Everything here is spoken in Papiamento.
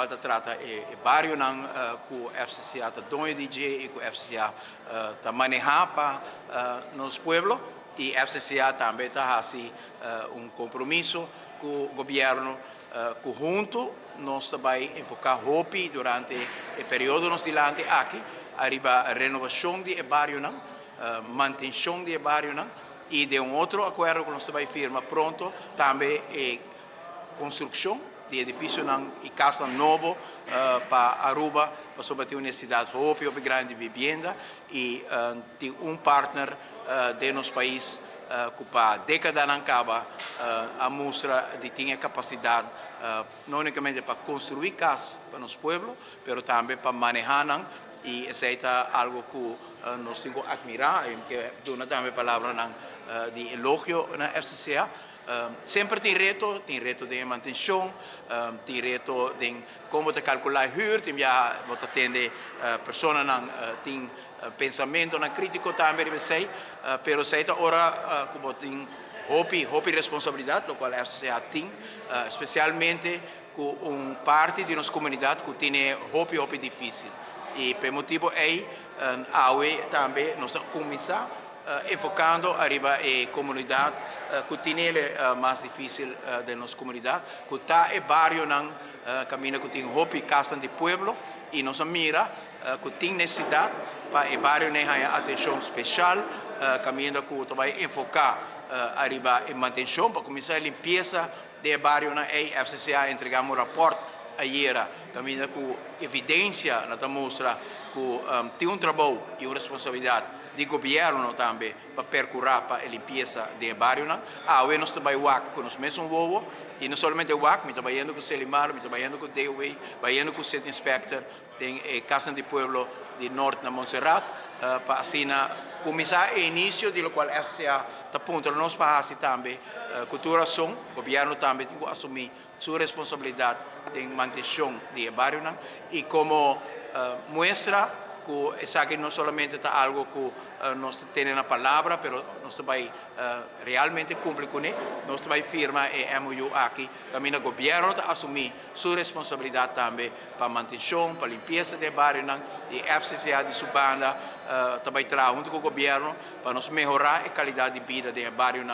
loke ta trata e barionan ku FCCA ta doño di dje i ku FCCA ta manehá pa nos pueblo. I FCCA tambe ta hasi un kompromiso ku gobièrnu ku huntu nos ta bai enfoká hopi durante e periodo nos dilanti aki ariba renovashon di e barionan, mantenshon di e barionan i den un otro akuerdo ku nos ta bai firma pronto tambe e konstrukshon di edifisionan i kasnan nobo pa Aruba, pasobra tin un nesesidat hopi hopi grandi di bibienda i tin un partner den nos pais ku pa dékadanan kaba a mustra di tin e kapasidat no únikamente pa konstruí kas pa nos pueblo, pero tambe pa manehá nan, i esei ta algu ku nos tin ku atmirá i ke duna tambe palabranan di elogio na FCCA. Semper tin reto, tin reto den e mantenshon, tin reto den kon bo ta kalkulá e hür, tin biaha bo ta tende personanan tin pensamentonan krítiko tambe riba esei, pero esei ta ora ku bo tin hopi, hopi responsabilidat, lokual FCCA tin, spesialmente ku un parti di nos komunidat ku tene hopi, hopi difísil. I pa e motibu ei awe tambe nos ta kuminsá enfocando ariba e comunidad cu tinele mas dificil den nos comunidad, cu ta e barionan caminda cu tin hopi casnan di pueblo, y nos a mira cu tin necesidad pa e barionan haya atencion special caminda cu ta bay enfoca ariba e mantencion pa cuminsa e limpieza den e barionan ey. FCCA a entrega un rapport ayera caminda cu evidencia na ta mustra cu tin un trabou y un responsabilidad di gobierno tambe pa percura pa e limpieza den e barionan. Awe nos ta bay wak cu nos mesun wowo, y no solamente wak, mi ta bayendo cu Selimar, mi ta bayendo cu DOW, bayendo cu City Inspector den e Casnan di Pueblo di Noord na Montserrat, pa asina cuminsa e inicio di locual FCA ta puntra nos pa haci tambe. Cu tur razon, gobierno tambe tin cu asumi su responsabilidad den mantencion di e barionan, y como muestra cu esaki no solamente ta algo cu nos ta tene na palabra, pero nos ta bay realmente cumpli cune, nos ta bay firma e MOU aki caminda gobierno ta asumi su responsabilidad tambe pa mantencion, pa limpieza di e barionan, y FCCA di su banda ta bay traha hunto cu gobierno pa nos mehora e calidad di bida den e barionan.